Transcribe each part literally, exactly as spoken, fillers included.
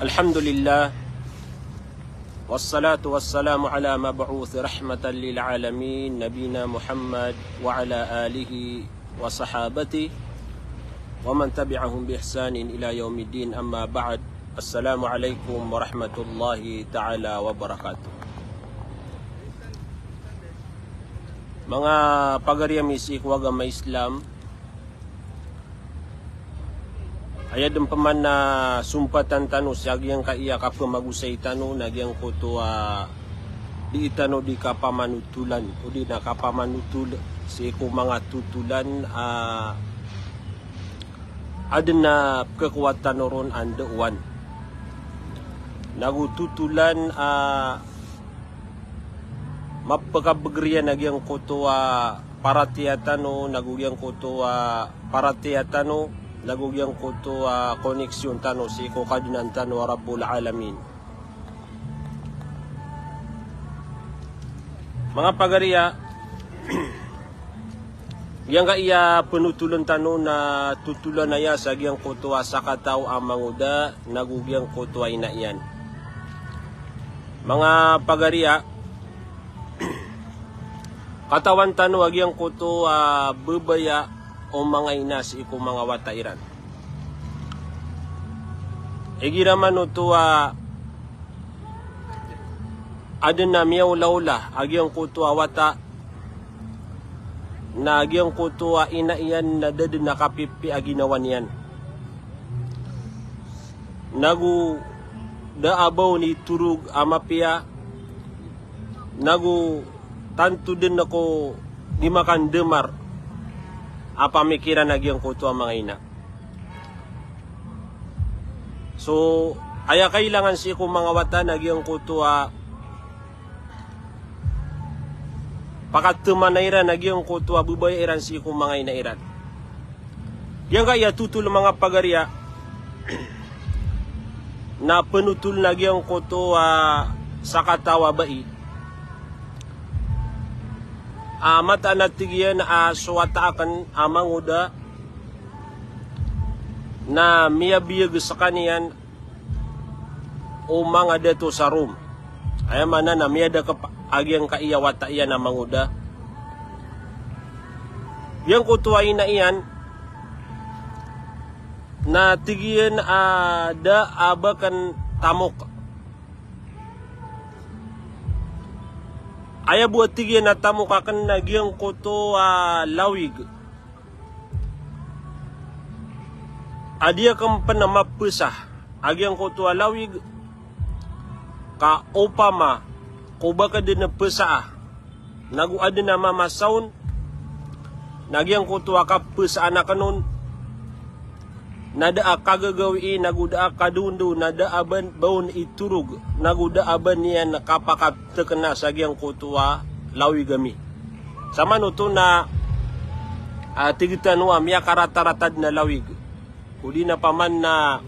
الحمد لله، والصلاة والسلام على مبعوث رحمة للعالمين، نبينا محمد وعلى آله وصحابته ومن تبعهم بإحسان إلى يوم الدين، أما بعد. السلام عليكم ورحمة الله تعالى وبركاته. Manga pagari ami sii ko agama Islam, aya den pman na sompatan tano sa giyangkaya kapemagosay tano na giyangkoto a dii tano di kapamanotolan, odi na kapamanotol sii ko manga totolan a aden a pekekowat tano ron a ndaowan. Nago totolan a mapekabegeriyan a giyangkoto a paratiyaya tano, nago giyangkoto a paratiyaya tano, nago giyangkoto a koneksyon tano sii ko Kadnan tano a Rabbul Alamin. Manga pagari a, giyangkaya penotolen tano na totolan aya sa giyangkoto a sakataw a mangoda, nago giyangkoto a ina iyan. Manga pagari a, katawan tano a giyangkoto a bebaya o manga ina sii ko manga wata iran. Igira man oto a aden a miyaolaola a giyangkoto a wata, na giyangkoto a ina iyan na da den a kapipiya a ginawa niyan. Nago da a ba on itorog a mapiya, nago tanto den ko di makandemar a pamikiran a giyangkoto a manga ina. So, aya kailangan sii ko manga wata na giyangkoto a pakatemana iran a giyangkoto a bebaya iran sii ko manga ina iran. Giyangkaya totol, manga pagari a, na penotol na giyangkoto a sakataw a bai a mataan a tig iyan a so wata aken a mangoda na miyabiyag sekaniyan o manga dato sa Rom. Aya maana na miyadakep a giyangkaya wata iyan a mangoda. Giyangkoto a ina iyan na tig iyan a da a ba ken tamok. Aya bo a tig iyan a tamok aken na giyangkoto a lawig a di aken pen mapesa a giyangkoto a lawig, ka opama ko ba ka den pesaa, nago aden a mamasaon, na giyangkoto a kapesaan aken on na da a kagagawii, nago da a kadondaw, na da a ba on itorog, nago da a ba niyan kapakatekena sa giyangkoto a lawig ami. Samanoto na, ah, tig tano a miyakaratarata den a lawig. Odi na paman na,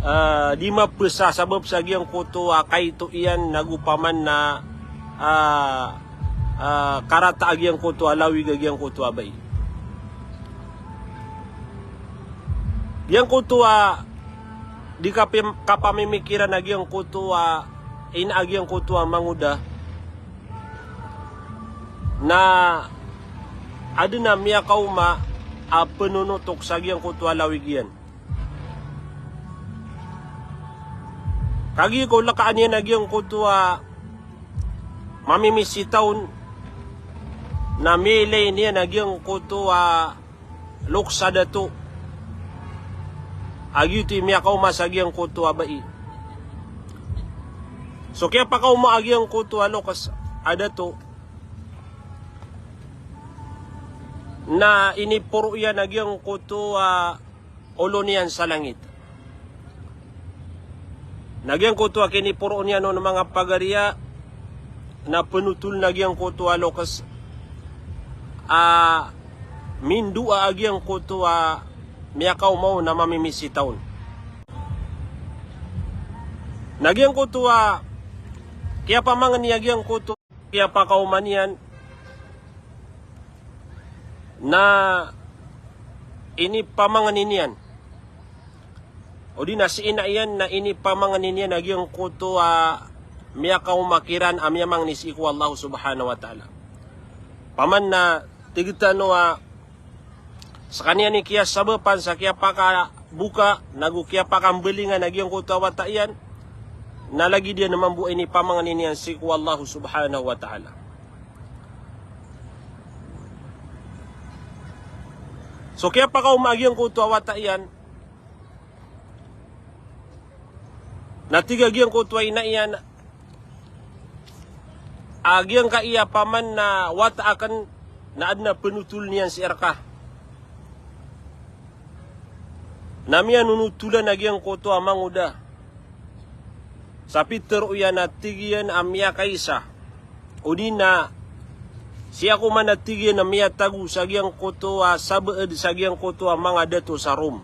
ah, di mapesa sabap sa giyangkoto a kaito iyan, nago paman na, ah, ah, karata a giyangkoto a lawig a giyangkoto a bai. Giyangkoto a di kapim-, kapamimikiran a giyangkoto a ina a giyangkoto a mangoda na aden a miyakaoma a penonotok sa giyangkoto a lawig iyan. Kagiya ko lekaan iyan a giyangkoto a mamimisita on, na miyailay niyan a giyangkoto a loks a dato a giyoto i miyakaoma sa giyangkoto a bai. So kiyapakaoma a giyangkoto a loks a dato na iniporo iyan a giyangkoto a olo niyan sa langit. Na giyangkoto a kiniporo niyan on, manga pagari a, na penotol na giyangkoto a loks a mindoa a giyangkoto a miyakaoma on a mamimisita on. Na giyangkoto a kiyapamangen iyan a giyangkoto kiyapakaoma niyan na inipamangen iyan O di na si ina iyan na inipamangni niyan a giyangkoto a miyakaoma kiran a miyamangni sii ko Allah subhanahu wa ta'ala. Paman na tig tano a skaniyan i kiyasabapan sa kiyapakaboka, nago kiyapakambalingan a giyangkoto a wata iyan, na lagid iyan mambo a inipamangni niyan sii ko Allah subhanahu wa ta'ala. So kiyapakaoma a giyangkoto a wata iyan, na tig a giyangkoto a ina iyan a giyangkaya paman na wata aken na aden a penotol niyan sii reka. Na miyanonotolan a giyangkoto a mangoda. Sa pitero iyan a tig iyan a miyakaisa. O di na sii ako man a tig iyan a miyatago sa giyangkoto a sabaad sa giyangkoto a manga dato sa Rom.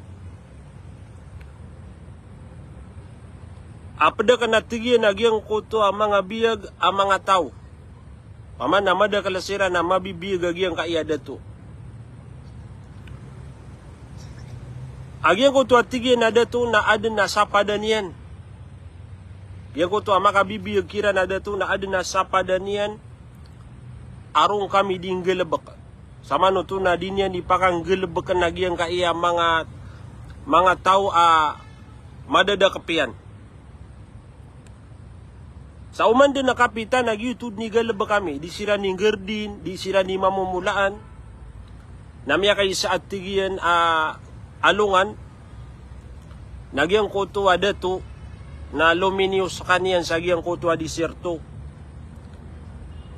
A ped aken a tig iyan a giyangkoto a manga biyag a manga taw. Paman na madakel siran a mabibiyag a giyangkaya dato. A giyangkoto a tig iyan a dato na aden a sapadan iyan. Giyangkoto a makabibiyag kiran a dato na aden a sapadan iyan a roo kami di nggalebek. Samanoto na di niyan di pakanggalebeken a giyangkaya manga, manga taw a madadakep iyan. Sa oman den a kapitan a giyoto den i galebek ami, di siran i nggardin, di siran i mamomolaan. Na miyakaisa a tig iyan a alongan, na giyangkoto a dato, na lominiyo sekaniyan sa giyangkoto a disirto.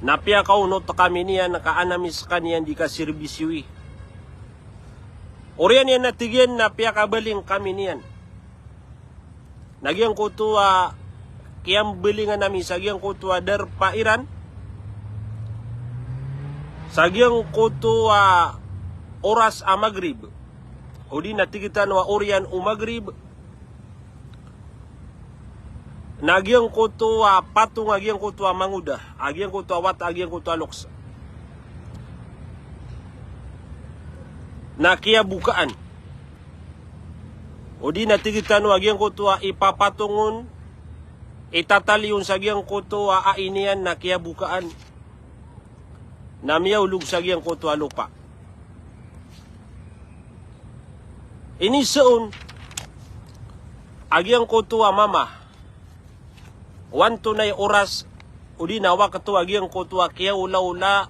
Na piyakaonot kami niyan ka an ami sekaniyan di kaserbisiwi. Oriyan iyan a tig iyan na piyakabaling kami niyan. Na giyangkoto a kiyambalingan ami sa giyangkoto a darpa iran, sa giyangkoto a oras a Magrib. O di na tig tano a oriyan o Magrib. Na giyangkoto a patong a giyangkoto a mangoda, a giyangkoto a wata, a giyangkoto a loks. Na kiyabokaan. O di na tig tano a giyangkoto a ipapatong on, itatali on sa giyangkoto a ai niyan na kiyabokaan. Na miyaolog sa giyangkoto a lopa. Iniza on a giyangkoto a mama. O antonaa i oras, o di na wakto a giyangkoto a kiyaolaola,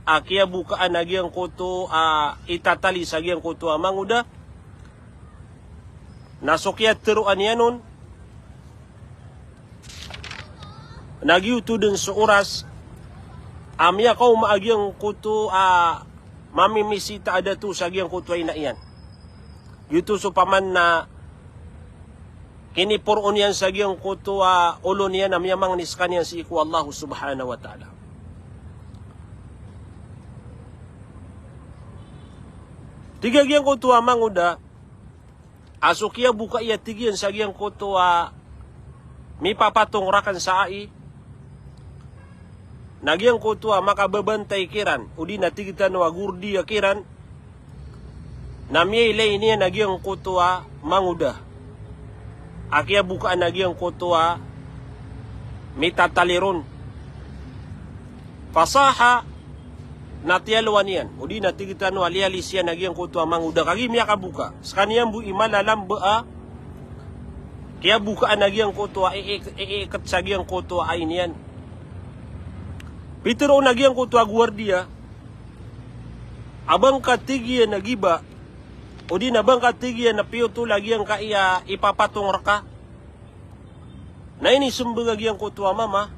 a kiyabokaan a giyangkoto a itatali sa giyangkoto a mangoda. Na so kiyateroan iyan on, na giyoto den so oras a miyakaoma a giyangkoto a mamimisita a dato sa giyangkoto a ina iyan. Giyoto so paman na kiniporoon iyan sa giyangkoto a olo niyan a miyamangni sekaniyan sii ko Allah subhanahu wa ta'ala. Tig a giyangkoto a mangoda, a so kiyaboka iyan tig iyan sa giyangkoto a mipapatong raken sa ai, na giyangkoto a makababantay kiran, o di na tig tano a gordiya kiran, na miyailay niyan a giyangkoto a mangoda a kiyabokaan a giyangkoto a mitatali ron. Fasaha, na tiyalowan iyan, o di na tig tano a liyalis iyan a giyangkoto a mangoda kagiya miyakaboka. Sekaniyan bo i malalam ba a kiyabokaan a giyangkoto a iik-, iiket sa giyangkoto a ai niyan. Pitero on a giyangkoto a guwardiya a ba ngka tig iyan a giba, o di na ba ngka tig iyan a piyotol a giyangkaya ipapatong reka. Na inisembag a giyangkoto a mama,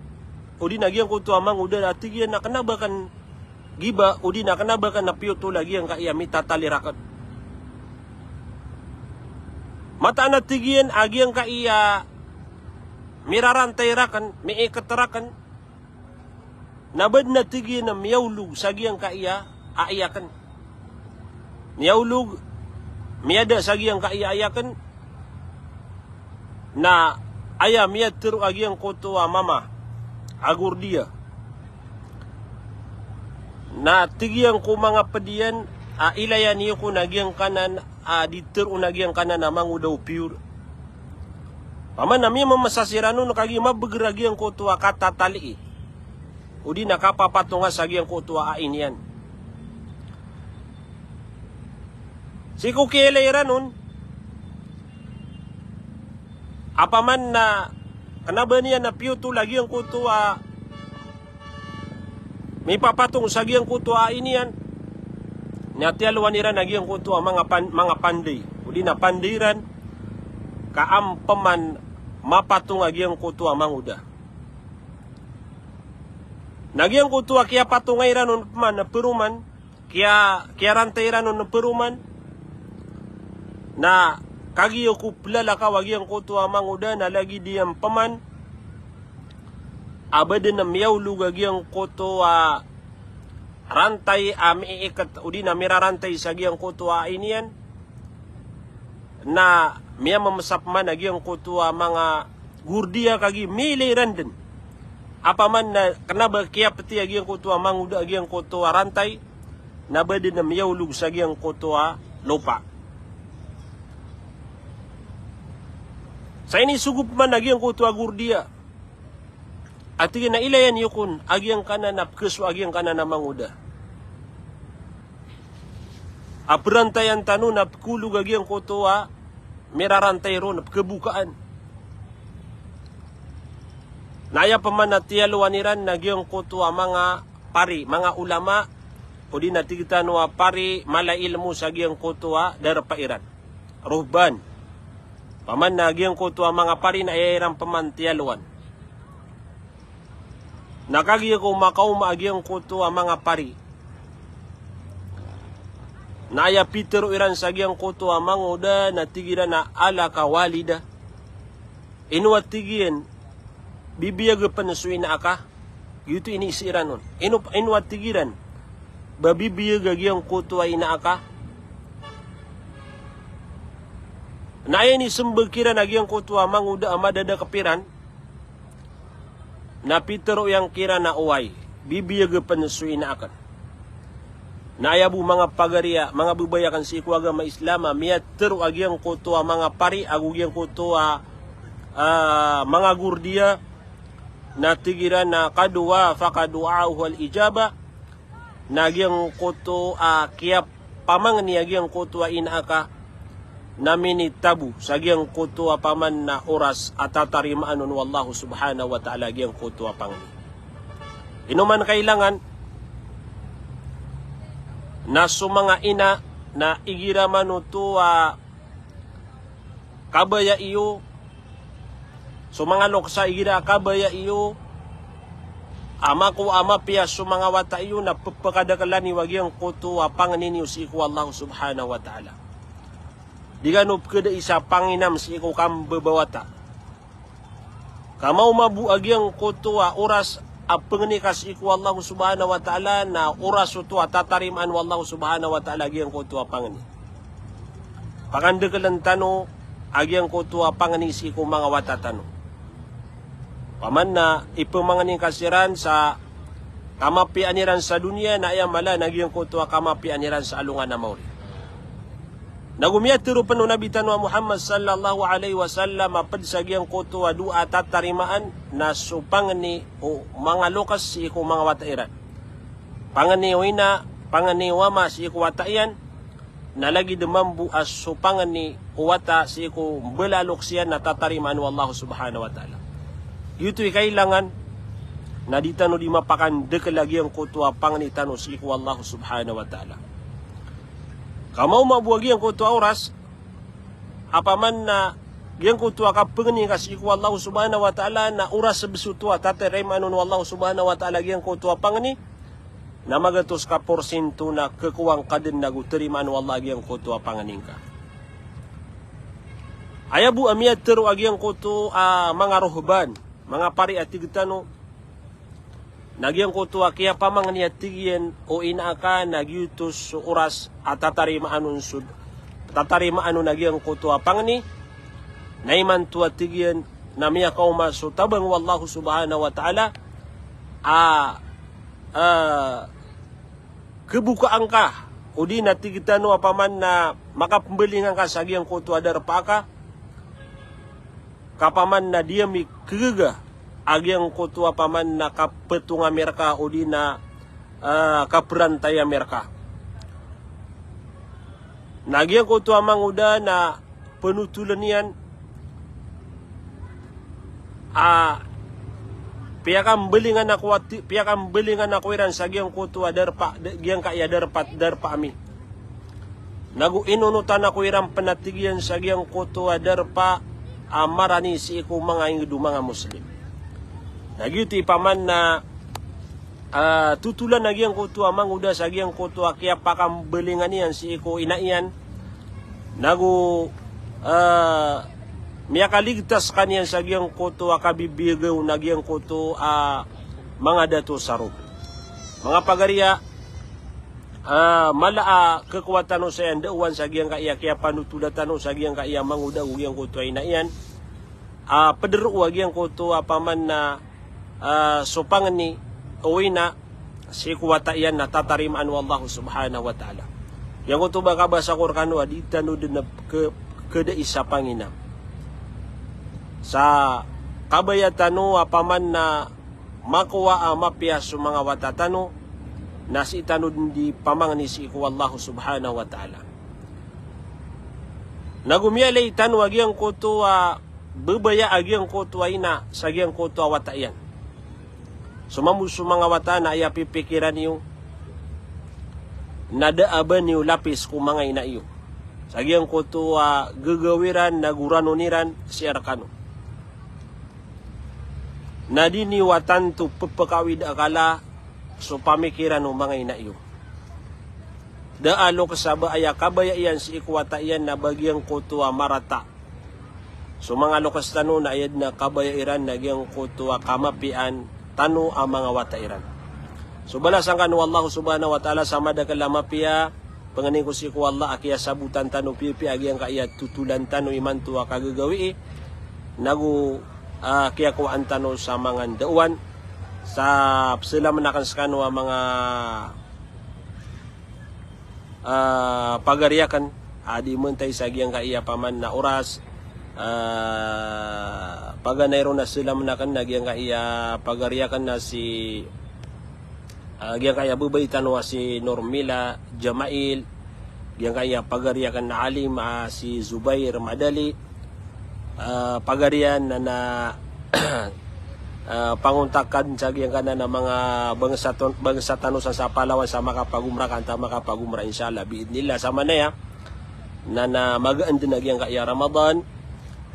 o di na giyangkoto a mangoda a tig iyan a kena ba aken giba, o di na kena ba aken a piyotol a giyangkaya mitatali raken. Mataan a tig iyan a giyangkaya mirarantay raken, miiket raken, na ba den a tig iyan a miyaolog sa giyangkaya ai aken. Miyaolog, miyada sa giyangkaya ai aken. Na aya miyatero a giyangkoto a mama a gordiya, na tig iyan ko manga ped iyan a ilaya niyo kon a giyangkanan a di teroon a giyangkanan a mangoda o piyor. Paman na miyamamasa siran on kagiya mabeger a giyangkoto a katatalii odi na kapapatonga sa giyangkoto a ain iyan. Sii ko kiyailay iran on, apaman na kena ba niyan na piyotol a giyangkoto a mipapatong sa giyangkoto a ain iyan, na tiyalowan iran a giyangkoto a manga pan-, manga panday, odi na panday iran ka an peman mapatong a giyangkoto a mangoda. Na giyangkoto a kiyapatonga iran on peman na peroman, kiya, kiyarantay iran on peroman, na kagiya ko pelalakaw a giyangkoto a mangoda na lagid iyan peman a ba den miyaolog a giyangkoto a rantay a miiiket odi na mirarantay sa giyangkoto a ain iyan, na miyamamasa peman a giyangkoto a manga gordiya kagiya miilay iran den. Apaman na kena ba kiyapeti a giyangkoto a mangoda a giyangkoto a rantay, na ba den miyaolog sa giyangkoto a lopa. Sa inisogo peman a giyangkoto a gordiya a tig iyan a ilayan iyo kon a giyangkanan a pekeso a giyangkanan a mangoda a perantayan tano na pekolog a giyangkoto a mirarantay ron a pekebukaan. Na aya peman a tiyalowan iran na giyangkoto a manga pari, manga ulama, odi na tig tano a pari mala ilmo sa giyangkoto a darpa iran, ruhban. Paman na giyangkoto a manga pari na aya iran peman tiyalowan. Na kagiya ko makaoma a giyangkoto a manga pari, na aya pitero iran sa giyangkoto a mangoda na tig iran a alaka walida. Ino a tig iyan, bibiyag pen so ina aka? Giyoto iniisi iran on. Ino, ino a tig iran ba bibiyag a giyangkoto a ina aka? Na aya inisembag kiran a giyangkoto a mangoda a madadakep iran, na pitero iyan kiran a oway, bibiyag pen so ina aken. Na aya bo manga pagari a, manga babay aken sii ko agama Islam a miyatero a giyangkoto a manga pari ago giyangkoto a, ah, manga gordiya, na tig iran a qad wafaqa du'aahu al-ijaba, na giyangkoto a kiyapamangni a giyangkoto a ina aka na minitabo sa giyangkoto a paman na oras a tatarimaan on o Allah subhanahu wa ta'ala giyangkoto a pangni. Ino man kailangan na so manga ina na igira man oto a kabaya iyo, so manga lokes a igira a kabaya iyo, a mako a mapiya so manga wata iyo na pepakadakelan iyo a giyangkoto a pangni niyo sii ko Allah subhanahu wa ta'ala. Di kano pekeda isa panginam sii ko kambebawata. Ka maoma bo a giyangkoto a oras a pengni ka sii ko Allah subhanahu wa ta'ala na oras oto a tatarimaan o Allah subhanahu wa ta'ala a giyangkoto a pangni. Pakandekelen tano a giyangkoto a pangni sii ko manga wata tano. Paman na ipemangni ka siran sa kamapiyaan iran sa doniya na aya mala na giyangkoto a kamapiyaan iran sa alongan a maori. Na go miyatero pen o Nabi tano a Muhammad sallallahu alaihi wasallam a ped sa giyangkoto a dowa a tatarimaan na so pangni o manga lokes sii ko manga wata iran. Pangni o ina, pangni o ama sii ko wata iyan, na lagid mambo a so pangni o wata sii ko mbala a lokes iyan na tatarimaan o Allah subhanahu wa ta'ala. Giyoto i kailangan na di tano di mapakandekel a giyangkoto a pangni tano sii ko Allah subhanahu wa ta'ala. Ka maoma bo a giyangkoto a oras a paman na giyangkoto a kapengni ka sii ko Allah subhanahu wa ta'ala na oras bes oto a tatarimaan on o Allah subhanahu wa ta'ala giyangkoto a pangni, na magatos ka porsinto na kekowang ka den na go tarimaan o Allah giyangkoto a pangni ngka. Aya bo a miyatero a giyangkoto a manga rohban, manga pari a tig tano, na giyangkoto a kiyapamangni a tig iyan o ina aka na giyoto so oras a tatarimaan on so, tatarimaan on a giyangkoto a pangni, na imanto a tig iyan na miyakaoma so tabang o Allah subhanahu wa ta'ala a, a, kebokaan ka, odi na tig tano a paman na makapembalingan ka sa giyangkoto a darpa aka, kapaman na di ami kagaga a giyangkoto a paman na kapetong ami rka odi na, ah, kaperantay ami rka. Na giyangkoto a mangoda na penotolen iyan a piyakambelingan ako a ti-, piyakambelingan ako iran sa giyangkoto a darpa, da-, giyangkaya darpa, darpa ami. Nago inonotan ako iran pen a tig iyan sa giyangkoto a darpa a marani sii ko manga inged o manga Muslim. Na giyoto i paman na, ah, totolan a giyangkoto a mangoda sa giyangkoto a kiyapakambelingan iyan sii ko ina iyan. Nago, ah, miyakaligtas skaniyan sa giyangkoto a kabibiyagaw na giyangkoto a manga dato sa roo. Manga pagariya, ah, mala a kekowa tano saya ndaowan sa giyangkaya kiyapanotola tano sa giyangkaya mangoda ago giyangkoto a ina iyan. Ah, pederoo a giyangkoto a paman na, ah, so pangni o ina sii ko wata iyan na tatarimaan o Allah subhanahu wa ta'ala. Giyangkoto ba kabasa ko rekano a di tano den a ke-, keda i sa pangina. Sa kabaya tano a paman na makowa a mapiya so manga wata tano, na sii tano den di pamangni sii ko Allah subhanahu wa ta'ala. Nago miyalay tano a giyangkoto a bebaya a giyangkoto a ina sa giyangkoto a wata iyan. So mambo so manga wata na aya pipikiran iyo na da a ba niyo lapis ko manga ina iyo sa giyangkoto a gagaw iran nago ranon iran sii rekano. Na di niyo a tanto pepekawid a kala so pamikiran o manga ina iyo. Da a lokes a ba aya kabaya iyan sii ko wata iyan na ba giyangkoto a marata. So manga lokes tano na aya den a kabaya iran na giyangkoto a kamapiyaan tano a manga wata iran. So balasan kano o Allah subhanahu wa ta'ala sa madakel a mapiya, pangnin ko sii ko Allah a kiyasabotan tano piyapiya a giyangkaya totolan tano imanto a kagagawii, nago, ah, kiyakowaan tano sa manga ndaowan, sa peselamen aken sekano a manga, ah, pagari aken, a di mentay sa giyangkaya paman na oras, ah, paganay ron a selamen aken na giyangkaya pagari aken na si Ah, giyangkaya bebay tano a si Normila Jamail, giyangkaya pagari aken na alim a si Zubair Madali, ah, pagari iyan na, na, ah, pangontakan sa giyangkanan a manga bangsa ton-, bangsa tano sa, sa Palawan sa makapagumra ka antaa makapagumra, insha Allah, biidnillah, sa manaya na, na magaan den a giyangkaya Ramadan,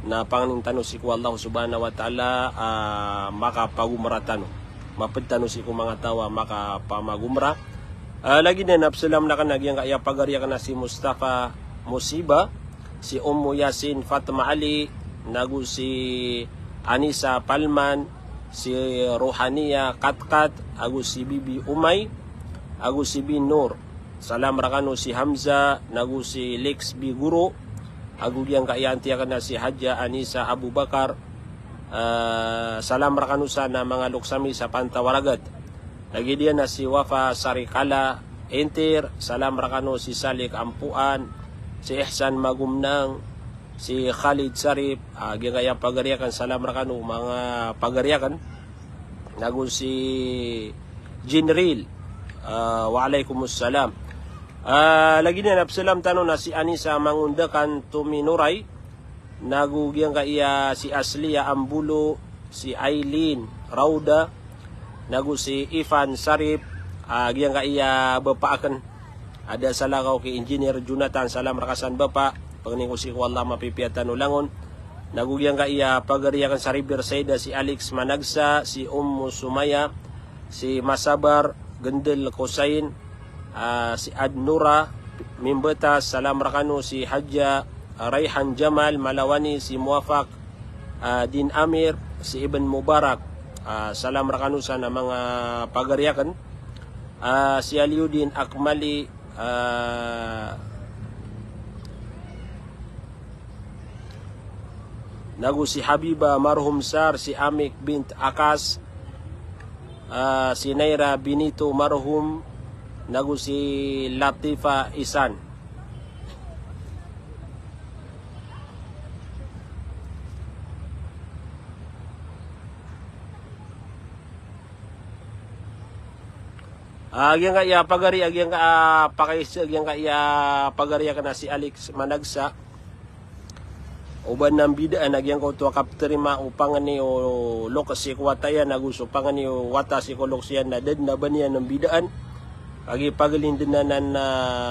na pangnin tano sii ko Allah subhanahu wa ta'ala, ah, makapagumra tano. Maped tano sii ko manga taw a makapamagumra. Ah, lagid iyan na peselamen aken a giyangkaya pagari aken a si Mustafa Musiba, si Ummu Yasin Fatma Ali, nago si Anisa Palman, si Rohania Katkat, ago si Bibi Umay, ago si Bin Nur. Salam rekano si Hamza, nago si Lex Biguro, ago giyangkaya anti aken a si Hadja Anisa Abubakar. Ah, salam rekano san a manga loks ami sa Pantawaragat. Lagid iyan a si Wafa Sarikala Intir, salam rekano si Salik Ampuan, si Ihsan Magumnang, si Khalid Sarip, ah, giyangkaya pagari aken, salam rekano manga pagari aken. Nago si Jinril, ah, wa alaikumussalam. Ah, lagid iyan a peselam tano na si Anisa Mangundakan Tuminoray, nago giyangkaya si Aslia Ambulo, si Aileen Rauda, nago si Ivan Sarip, ah, giyangkaya bapa aken. Ada salakaw ki Engineer Jonathan, salam reka san bapa, pangnin ko sii ko Allah mapipiya tano langon. Nago giyangkaya pagari aken sa Riverside a si Alex Managsa, si Ummu Sumaya, si Masabar Gendel Kosain, ah, si Adnura Mimbetas, salam rekano si Hadja Raihan Jamal Malawani, si Muwafaq, ah, Din Amir, si Ibn Mubarak, ah, salam rekano san a manga pagari aken. Ah, si Aliuddin Akmali, ah, nago si Habiba Marhum Sar, si Amik bint Akas, ah, si Naira Binito Marhum, nago si Latifa Isan. A giyangkaya pagari, a giyangkaya pakaisa, a giyangkaya pagari akn a si Alex Managsa. O ba na mbidaan a giyangkoto a kaptarima o pangni o loks sii ko wata iyan ago so pangni o wata sii ko loks iyan na da dn a ba niyan mbidaan. Kagiya paglindn anan na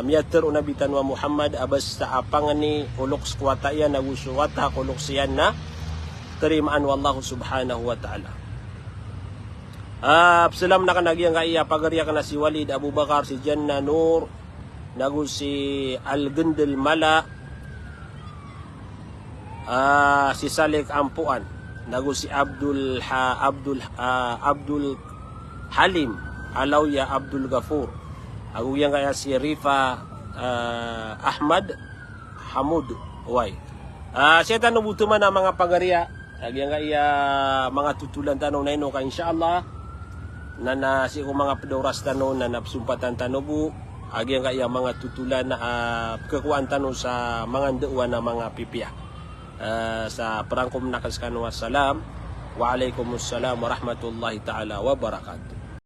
miyatharo o Nabi tano a Muhammad a basta a pangni o loks ko wata iyan ago so wata ko loks iyan na tarimaan o Allah subhanahu wa ta'ala. A, pzalam akn a giyangkaya pagari akn a si Walid Abubakar, si Janna Nur, nago si Al-Gendel Mala, a, si Salik Ampuan, nago si Abdul Ha-, Abdul, a, Abdul Halim, Alawya Abdul Gafur, ago giyangkaya si Rifa, a, Ahmad Hamud, way. A, sii tano bo toman a manga pagari a, a giyangkaya manga totolan tano na ino ka, insha Allah, na, na sii ko manga pd a oras tano na, na pzompatan tano bo a giyangkaya manga totolan a pkhakowaan tano sa manga ndaowan a manga pipiya. A, sa prangkom akn skano a salam. Wa alaikumussalam warahmatullahi ta'ala wabarakatuh.